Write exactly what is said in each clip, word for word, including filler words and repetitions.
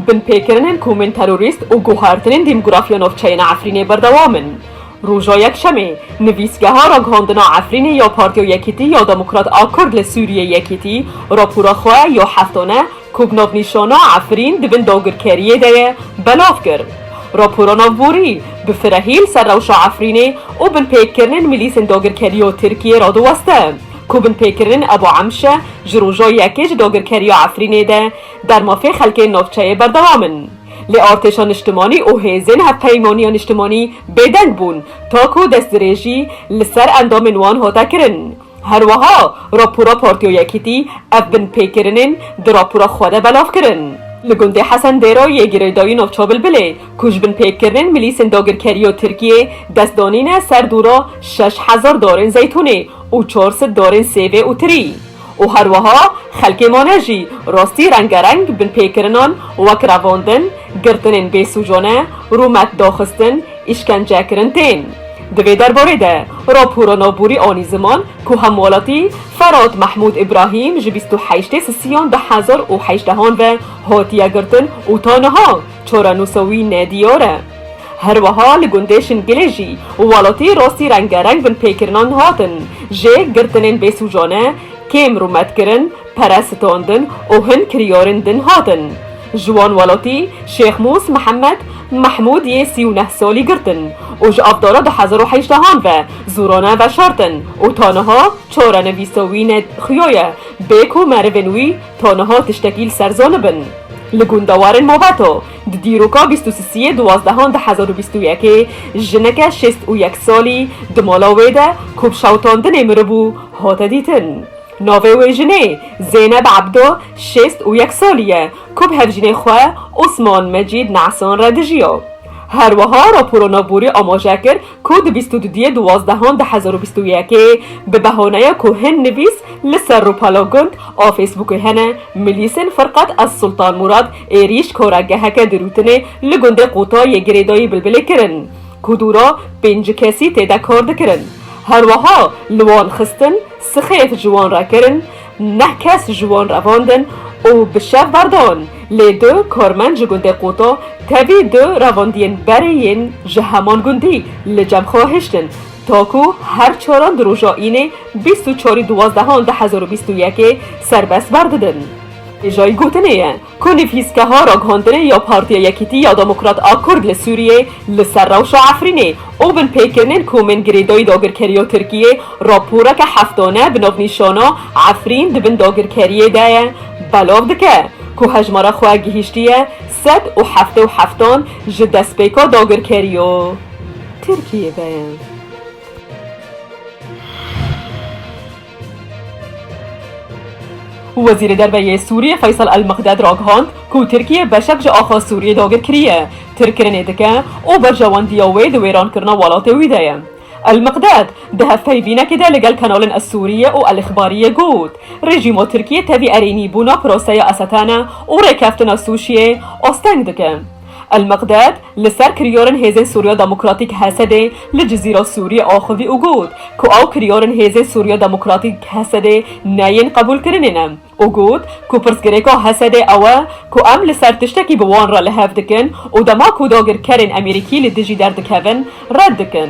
Binpêkirinên komên terorîst û guhertinên demografiya navçeyên Efrînê berdewam in. Roja Yekşemê, nivîsgeha ragihandina Efrînê ya Partiya Yekîtî ya Demokrat a Kurd li Sûriyê Yekîtî rapora xwe ya heftane ku bi navnîşana Efrîn di bin dagirkeriyê de ye, belav kir. Rapora navborî bi firehî li ser rewşa Efrînê û binpêkirinên milîsên dagirkeriya Tirkiyê radiweste ku binpêkirinên Ebu Emşe ji roja yekê ji dagirkeriya Efrînê de der mafê xelkê navçeyê berdewam in. Lê artêşa niştimanî û hêzên hevpeymaniya niştimanî bêdeng bûn, ta ku destdirêjî li ser endamên wan hate kirin. Her wiha rapora Partiya Yekîtî ev binpêkirinên di rapora xwe de belav kirin. Li gundê Hesen Dêra yê girêdayî navça Bilbilê, ku ji binpêkirinên milîsên dagirkeriya Tirkiyê dest danîne ser dûra şeş hezar darên zeytûnê û çar sed darên sêvê û tirî. Û her wiha xelkê mane jî rastî rengereng binpêkirinan wek revandin, girtinên bêsûcane, rûmet daxistin, îşkencekirin tên. Di vê derbarê de rapora navborî anî ziman ku hemwelatî Ferhat Mehmûd Îbrahîm ji bîst û heştê Sisiyan du hezar û hejdeh ve hatiye girtin û ta niha çarenûsa wî nediyar e. Her wiha li gundê Şingilê jî welatî rastî rengereng binpêkirinan hatin, jê girtinên bêsûcane, kêm rûmetkirin, pere standin û hin kiryarên din hatin. Ji wan welatî Şêxmûs Mihemed Mehmûd yê sî û neh salî girtin û ji avdara du hezar û hejdeh ve zorane veşartin û ta niha çarenivîsa wî nexuyaye, bê ku merivên wî ta niha tiştekî li ser zanibin. Li gundewarên Mobeto, di dîroka bîst û sisiyê duwazdehan du hezar û bîst û yekê jineke şêst û yek salî di mala wê de ku bi şewitandinê miribû hate dîtin. Navê wê jinê Zeyneb Ebdo şêst û yek salî ye ku bi hevjînê xwe Osman Mecîd Nesan re dijiya. Her wiha rapora navborî amaje kir ku di bîst û duyê duwazdehan du hezar û bîst û yekê bi behaneya ku hin nivîs li ser rûpela gund a Facebookê hene, milîsên Firqet Ez Sultan Murad êrîş koregeheke dirûtinê li gundê Qota yê girêdayî Bilbilê kirin ku dûra pêncî kesî tê de kar dikirin. Her wiha li wan xistin, sixêf ji wan re kirin, neh kes ji wan revandin û bi şev berdan, lê du karmend ji gundê Qota tevî du revandiyên berê yên ji heman gundî li cem xwe hiştin, ta ku her çaran di roja înê bîst û çarî duwazdehan du hezar û bîst û yekê serbest berdidin. Hêjayî gotinê ye ku nivîsgeha ragihandinê ya Partiya Yekîtî ya Demokrat a Kurd li Sûriyê li ser rewşa Efrînê û binpêkirinên komên girêdayî dagirkeriya Tirkiyê raporeke heftane bi navnîşana Efrîn di bin dagirkeriyê de ye, belav dike ku hejmara xwe gihîştiye sed û heftê û heftan ji destpêka dagirkeriya Tirkiyê ve ye. Wezîrê Derve yê Sûriyê Feysel El-Miqdad ragihand ku Tirkiye beşek ji axa Sûriyê dagir kiriye, tirkirinê dike û berjewendiya wê di wêrankirina welatê wî de ye. El-Miqdad di hevpeyvînekê de li gel kanalên El-Sûriye û El-Îxbariyê got, rejîma Tirkiye tevî erênîbûna proseya Esetene û rêkeftina Sûşiyê asteng dike. El-Miqdad li ser kiryarên Hêzên Sûriya Demokratîk, H S D, li Cizîra Sûriyê axivî û got ku ew kiryarên Hêzên Sûriya Demokratîk, H S D, ne yên qebûlkirinê ne û got ku pirsgirêka H S D ew e ku em li ser tiştekî bi wan re li hev dikin û dema ku dagirkerên Amerîkî li dijî derdikevin, red dikin.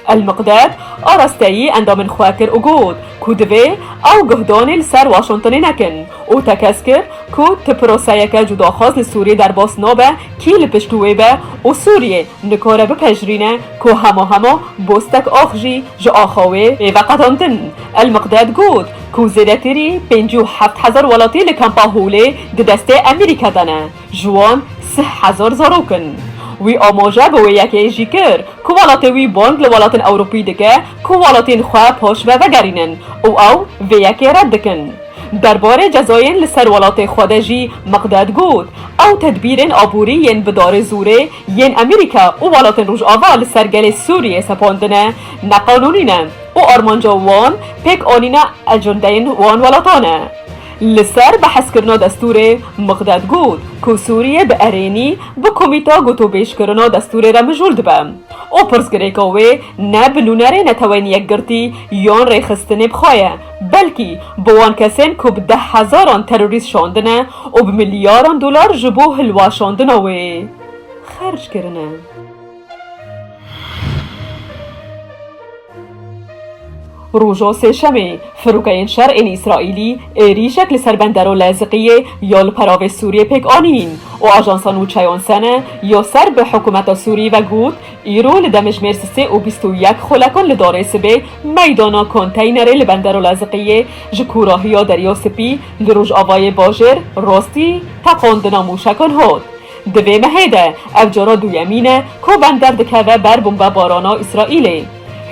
El-Miqdad arasteyî endamên xwe kir û got ku divê ew guhdanê li ser Washingtonê nekin û tekez kir ku ti proseyeke cudaxwaz li Sûriyê derbas nabe, kî li pişt wê be û Sûriyê nikare bipejirîne ku hema hema bostek ax jî ji axa wê bê veqetandin. El-Miqdad got ku zêdetirî pêncî û heft hezar welatî li kampa Holê di destê Amerîka de ne. Ji wan sih hezar zarok in. Wî amaje bi wê yekê jî kir ku welatê wî bang li welatên Ewropî dike ku welatên xwe paş ve vegerînin û ew vê yekê red dikin. Derbarê cezayên li ser welatê xwe de jî Miqdad got, ew tedbîrên aborî yên bi darê zorê yên Amerîka û welatên Rojava li ser gelê Sûriyê sepandine, neqanûnî ne û armanca wan pêk anîna ecendeyên wan welatan e. Li ser bihezkirina destûrê, Miqdad got ku Sûriye bi erênî bi Komîta Gotûbêjkirina Destûrê re mijûl dibe û pirsgirêka wê ne bi nûnerê Neteweyên Yekgirtî yan rêxistinê bi xwe ye, belkî bi wan kesên ku bi deh hezaran terorîst şandine û bi milyaran dolar ji bo hilweşandina wê xerc kirine. Roja Sêşemê, firokeyên şer ên Îsraîlî êrîşek li ser bendera Leziqiyê ya li peravê Sûriyê pêk anîn û ajansa nûçeyan Sene ya ser bi hikûmeta Sûrî ve got, îro li demjimêr sisê û bîst û yek xolekan li darê sibê meydana konteynerê li bendera Leziqiyê ji kûrahiya Derya Spî li rojavayê bajêr rastî teqandina mûşekan hat. Di vê mehê de ev cara duyemîn e ku bender dikeve ber bombebarana Îsraîlê.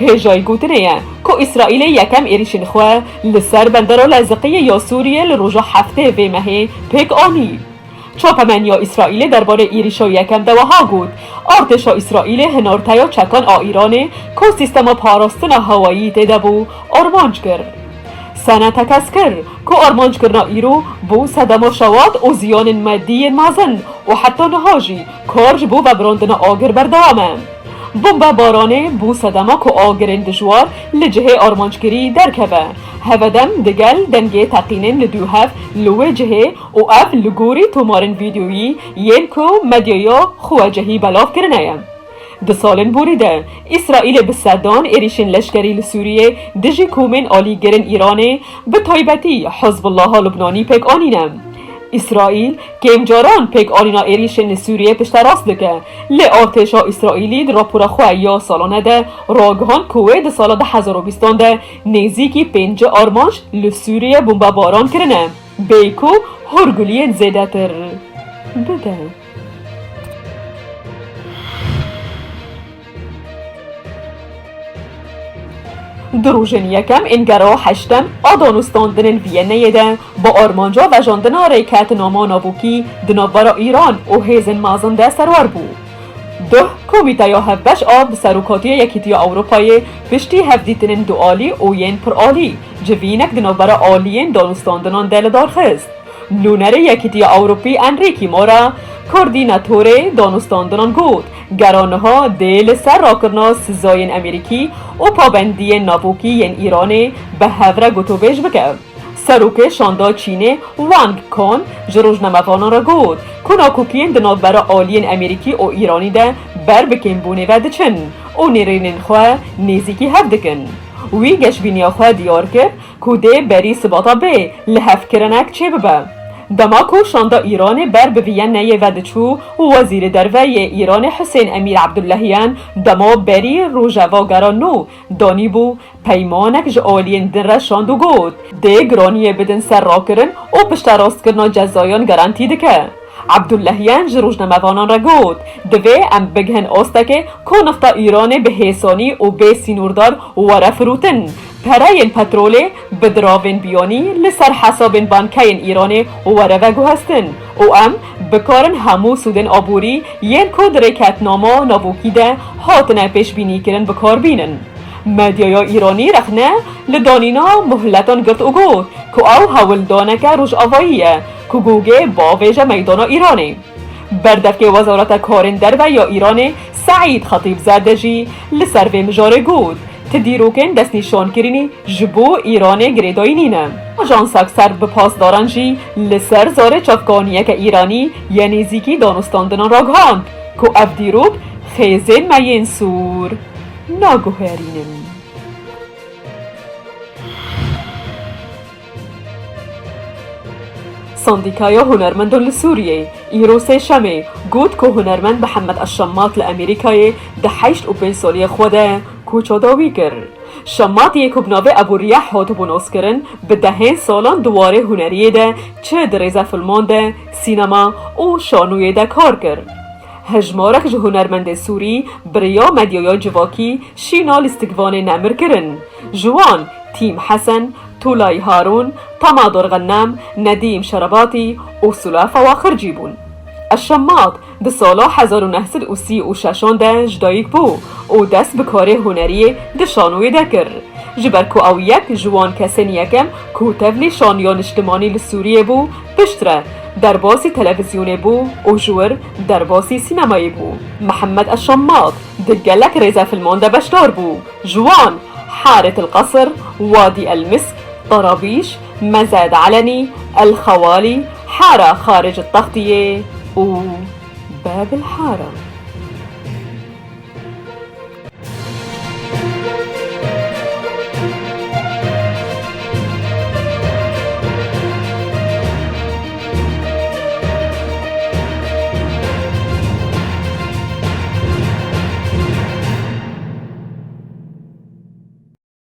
Hêjayî gotinê ye ku Îsraîlê yekem êrîşên xwe li ser bendera Leziqiyê ya Sûriyê li roja heftê vê mehê pêk anî. Çapemeniya Îsraîlê derbarê êrîşa yekem de wiha got, artêşa Îsraîlê hinarteya çekan a Îranê ku sîstema parastina hewayî tê de bû, armanc kir. Sene tekez kir ku armanckirina îro bo sedema şewat û ziyanên medî yên mezin û heta niha jî kar ji bo vebrandina agir berdewam e. Bombebaranê bo sedema ku agirên dijwar li cihê armanckirî derkeve. Hevedem digel dengê teqînên li dû hev li wê cihê û ev li gorî tomarên vîdeoyî yên ku medyaya xwecihî belav kirine ye. Di salên borî de, Îsraîlê bi sedan êrîşên leşkerî li Sûriyê dijî komên alîgirên Îranê, bi taybetî Hizbullaha Lubnanî pêk anîne. Îsraîl kêm caran pêk anîna êrîşên li Sûriyê pişterast dike. Lê artêşa Îsraîlî di rapora xwe ya salane de ragihand ku wê di sala du hezar û bîstan de nêzîkî pêncî armanc li Sûriyê bombebaran kirine, bê ku hûrguliyên zêdetir bide. Di rojên yekem ên gera heştem a danûstandinên Vîyenneyê de bi armanca vejandina rêketnama navokî di navbera Îran û hêzên mezin de serwer bû. Duh Komîteya Hevbeş a bi serokatiya Yekîtiya Ewropayê piştî hevdîtinên dualî û yên piralî civînek di navbera aliyên danûstandinan de li dar xist. Nûnerê Yekîtiya Ewropî Enrique Mora, koordînatorê danûstandinan got, gera niha dê li ser rakirina sizayên Amerîkî û pabendiyên navokî yên Îranê bi hev re gotûbêj bike. Serokê şanda Çînê Wang Kon ji rojnamevanan re got ku nakokiyên di navbera aliyên Amerîkî û Îranî de ber bi kêmbûnê ve diçin û nêrînên xwe nêzîkî hev dikin. Wî geşbîniya xwe diyar kir ku dê berî sibata bê lihevkirinek çêbibe. Dema ku şanda Îranê ber bi Vîyenneyê ve diçû, Wezîrê Derve yê Îranê Husên Emîr Ebdullahyan dema berî rojeva gera nû danîbû, peymanek ji aliyên din re şand û got, dê giraniyê bidin ser rakirin û pişterastkirina cezayan garantî dike. Ebdullahyan ji rojnamevanan re got, divê em bigihin astekê ku nifta Îranê bi hêsanî û bê sînordar were firotin. Pereyên petrolê bi diravên biyanî li ser hesabên bankeyên Îranê were veguhestin û em bikarin hemû sûdên aborî yên ku di rêketnama navokî de hatine pêşbînîkirin bi kar bînin. Medyaya Îranî rexne li danîna muhletan girt û got ku ew hewldaneke rojavayî ye ku gogê bavêje meydana Îranê. Berdevkê Wezareta Karên Derve ya Îranê Seîd Xetîbzade jî li ser vê mijarê got, ti dîrokên destnîşankirinî ji bo Îranê girêdayî nîne. Ajansek ser bi pasdaran jî li ser zarê çavkaniyeke Îranî yê nêzîkî danûstandinan ragihand ku ev dîrok xêzên me yên sûr naguherînin. Sendîkaya Hunermendan li Sûriyê îro Sêşemê got ku hunermend Mihemed Eşşemmat li Amerîkayê di heşt û pênc saliyê xwe de koça dawî kir. Şemmat yê ku bi navê Ebû Riyah hatibû naskirin, bi dehên salan di warê huneriyê de çi di rêzefilman de, sînema û şanoyê de kar kir. Hejmarek ji hunermendên Sûrî bi riya medyaya civakî şîna lîstikvanê nemir kirin. Ji wan Tîm Hesen, Tulay Harûn, Tamadur Xennem, Nedîm Şerebatî û Sula Fewaxircî bûn. Eşşemmat di sala hezar û neh sed û sî û şeşan de ji dayik bû û dest bi karê huneriyê di şanoyê de kir. Ji ber ku ew yek ji wan kesên yekem ku tevlî şaniya niştimanî li Sûriyê bû, piştre derbasî televîzyonê bû û ji wir derbasî sînemayê bû. Mihemed Eşşammat di gelek rêzefilman de beşdar bû. Ji wan Haret el Qesr, Wadî el Misk, Tarabîş, Mezed Elenî, El Xewalî, Hara Xaric Textiyê û Bab el Hara.